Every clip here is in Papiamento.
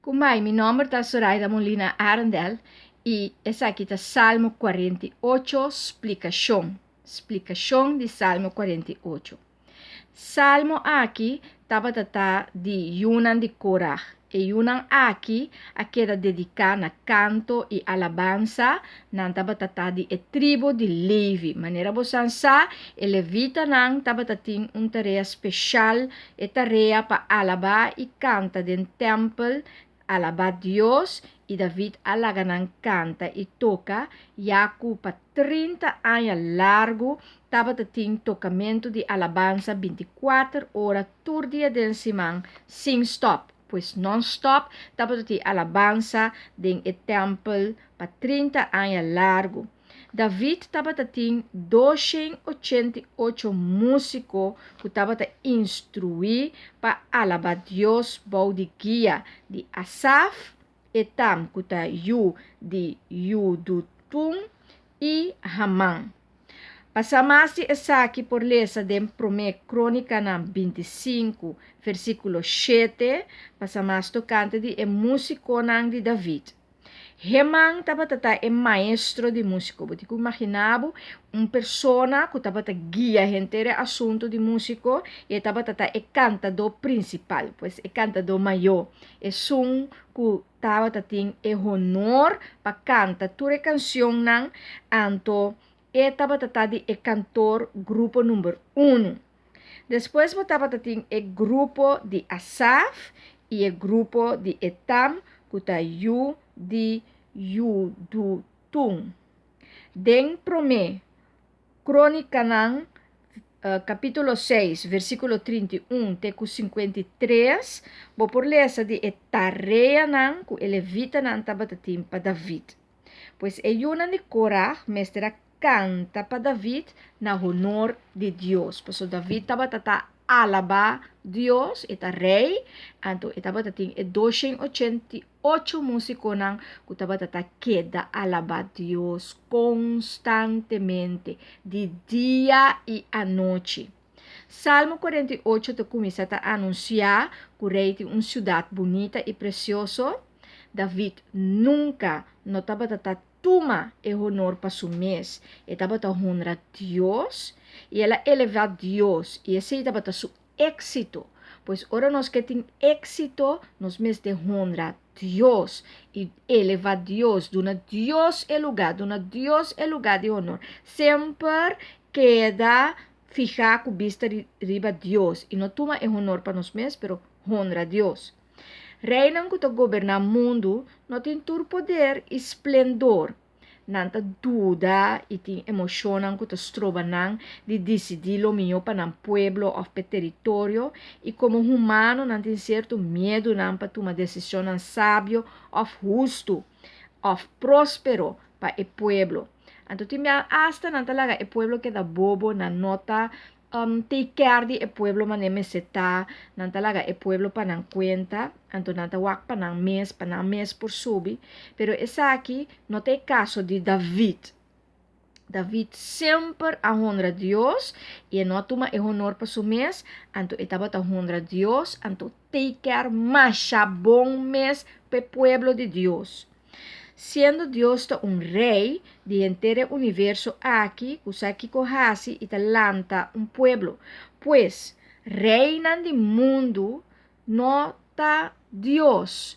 Kumai, mi nomber ta Soraida Molina Arendel i esaki ta Salmo 48 splikashon. Splikashon di Salmo 48. Salmo aki tabata ta di yunan di Korah. E yunan aki a keda dediká na kanto i alabansa, nan tabata ta di e tribu di Levi. Manera bosan sa, e levitanan tabata tin un tarea speshal, e tarea pa alabá i kanta den tèmpel, alabá Dios, i David a laga nan kanta i toka, ya ku pa 30 aña largu tabata tin tokamentu di alabansa 24 ora tur dia den siman sin stòp. Pues non-stop tabata tin alabansa den e tèmpel pa 30 aña largu. David tabata tin 288 músiko ku tabata instruí pa alabá Dios bou di guia di Asaf, Etam ku ta yu di Yudutun i Haman. Pa sa mas di esaki por lesa den Promé Krónikanan 25, versíkulo 7, pa sa mas tokante di e músikonan di David. Heman tabata ta e maestro di músiko. Bo tin ku imaginá bo un persona ku tabata guia henter e asuntu di músiko i e tabata ta e kantadó prinsipal, pues e kantadó mayó, esun ku tabata tin e honor pa kanta tur e kansionnan, anto e tabata ta di e kantor grupo number unu. Despues bo tabata tin e grupo di Asaf i e grupo di Etam ku ta yu di Yudutun. Den Promé Krónikanan kapítulo 6, versíkulo 31 te ku 53, bo por lesa di e tareanan ku e levitanan tabata tin pa David. Pues e yunan di Korah mester a kanta pa David na honor di Dios. Pasobra David tabata ta alabá Dios, e ta rei, anto e tabata tin e 288 músikonan ku tabata ta keda alabá Dios konstantemente, di dia i anochi. Salmo 48 ta kuminsá ta anunsiá ku rei tin un siudat bunita i presioso. David nunka no tabata ta tuma e honor pa su mes. E tabata honra Dios i el a elevá Dios, i esei tabata su éksito. Pues ora nos ke tin éksito, nos mester honra Dios i elevá Dios, duna Dios e lugá, duna Dios e lugá di honor. Semper keda fihá ku bista riba Dios i no tuma e honor pa nos mes, pero honra Dios. Reinan ku ta goberná mundu no tin tur poder i splendor. Nan ta duda i tin emoshonnan ku ta stroba nan di disidí lo mihó pa nan pueblo òf p'e teritorio, i komo humano nan tin sierto miedunan pa tuma desishonnan sabio òf hustu òf próspero pa e pueblo. Anto tin bia asta nan ta laga e pueblo keda bobo, nan no ta take care di e pueblo manera mester ta, nan ta laga e pueblo pa nan kuenta, anto nan ta wak pa nan mes, pa nan mes por subi. Pero esaki no ta e kaso di David. David semper a honra Dios i e no a tuma e honor pa su mes, anto e tabata honra Dios, anto take care masha bon mes pa e pueblo di Dios. Siendo Dios ta un Rei di henter e universo aki ku sa kiko hasi i ta lanta un pueblo. Pues, reinan di mundu no ta Dios.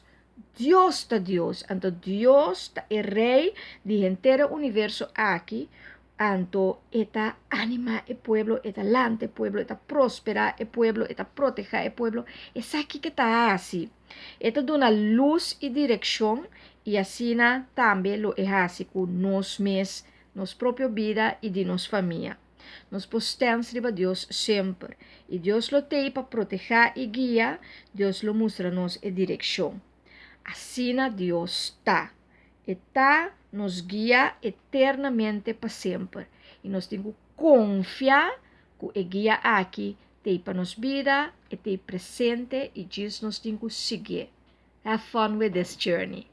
Dios ta Dios. Anto Dios ta e Rei di henter e universo aki, anto e ta animá e pueblo, e ta lanta e pueblo, e ta prosperá e pueblo, e ta protehá e pueblo. E sa kiko e ta hasi. E ta duna lus i direkshon i asina tambe lo e hasi ku nos mes, nos propio bida i di nos famia. Nos por stèns riba Dios semper, i Dios lo t'ei pa protehá i guia, Dios lo mustra nos e direkshon. Asina Dios ta. E ta nos guia eternamente pa semper, i nos tin ku konfia ku e guia aki t'ei pa nos bida, e t'ei presente i djis nos tin ku siguié. Have fun with this journey!